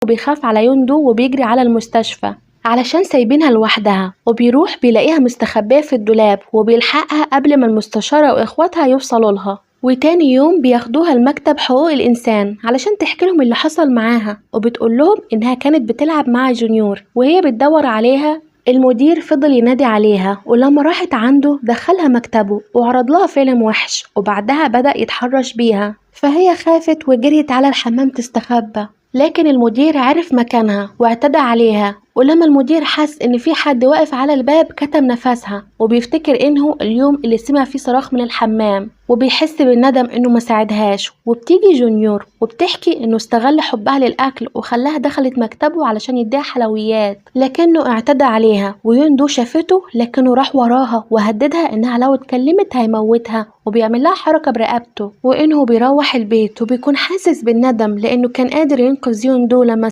وبيخاف على يوندو وبيجري على المستشفى علشان سايبينها لوحدها، وبيروح بيلاقيها مستخبية في الدولاب وبيلحقها قبل ما المستشارة واخواتها يوصلوا لها. وتاني يوم بياخدوها لمكتب حقوق الإنسان علشان تحكي لهم اللي حصل معاها، وبتقول لهم إنها كانت بتلعب مع جونيور وهي بتدور عليها. المدير فضل ينادي عليها، ولما راحت عنده دخلها مكتبه وعرض لها فيلم وحش، وبعدها بدأ يتحرش بيها، فهي خافت وجريت على الحمام تستخبى، لكن المدير عرف مكانها واعتدى عليها. ولما المدير حس ان في حد واقف على الباب كتم نفسها، وبيفتكر انه اليوم اللي سمع فيه صراخ من الحمام، وبيحس بالندم انه ما ساعدهاش. وبتيجي جونيور وبتحكي انه استغل حبها للاكل وخلاها دخلت مكتبه علشان يديها حلويات، لكنه اعتدى عليها. ويوندو شافته لكنه راح وراها وهددها انها لو اتكلمت هيموتها، وبيعمل لها حركة برقبته. وانه بيروح البيت وبيكون حاسس بالندم لانه كان قادر ينقذ يوندو لما